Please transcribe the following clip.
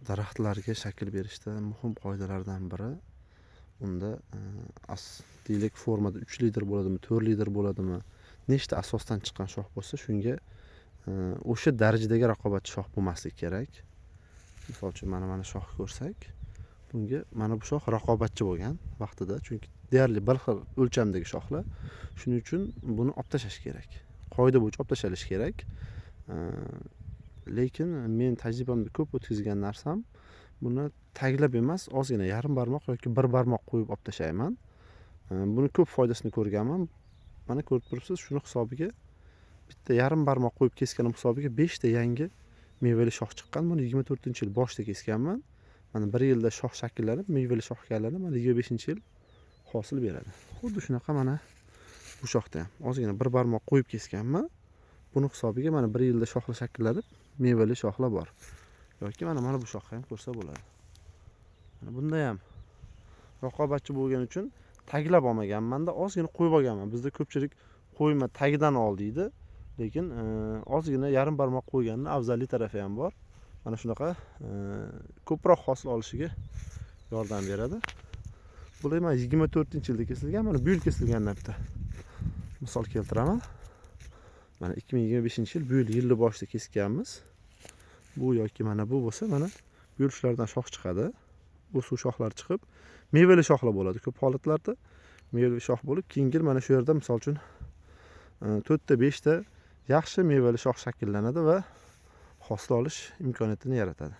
Daraxtlarga shakl berishda muhim qoidalardan biri unda deylik formada 3 litr bo'ladimi, 4 litr bo'ladimi, nechta asosdan chiqqan shox bo'lsa, shunga o'sha darajadagi raqobatchi shox bo'lmasligi kerak. Misol uchun mana shox ko'rsak, bunga mana bu shox raqobatchi bo'lgan vaqtida, chunki deyarli bir xil o'lchamdagi shoxlar. Shuning uchun buni olib tashlash kerak. Qoida bo'yicha olib tashlanishi kerak. Lekin men tajribamda ko'p o'tkazgan narsam, buni taglab emas, ozgina yarim barmoq yoki bir barmoq qo'yib olib tashlayman. Buni ko'p foydasini ko'rganman. Mana ko'rib turibsiz, shuni hisobiga bitta yarim barmoq qo'yib keskanim hisobiga 5 ta yangi mevali shox chiqqan. Buni 24-yil boshida kesganman. Mana bir yilda shox shakllanib, mevali shoxga aylanib, mana 25-yil hosil beradi. Xuddi shunaqa mana bu shoxda ham ozgina bir barmoq qo'yib kesganman. Buni hisobiga mana bir yilda shoxlar shakllanib, mevali shoxlar bor. Yoki mana bu shoxni ham ko'rsa bo'ladi. Mana bunda ham raqobatchi bo'lgani uchun taglab olmaganman-da, ozgina qo'yib olganman. Bizda ko'pchilik qo'yma, tagidan ol deydi, lekin ozgina yarim barmoq qo'yganning afzalli tarafi ham bor. Mana shunaqa ko'proq hosil olishiga yordam beradi. Bular mana 24-yilda kesilgan, mana bu yil kesilgandan bitta misol keltiraman. Mana 2025-yil bu yil yilni boshida kesganmiz. Bu yoki mana bu bo'lsa, mana bu yil shulardan shox chiqadi. Bu suv shoxlar chiqib, mevali shoxlar bo'ladi ko'p holatlarda. Mevali shox bo'lib, keyingi yil mana shu yerda misol uchun 4 ta 5 ta yaxshi mevali shox shakllanadi va hosil olish imkoniyatini yaratadi.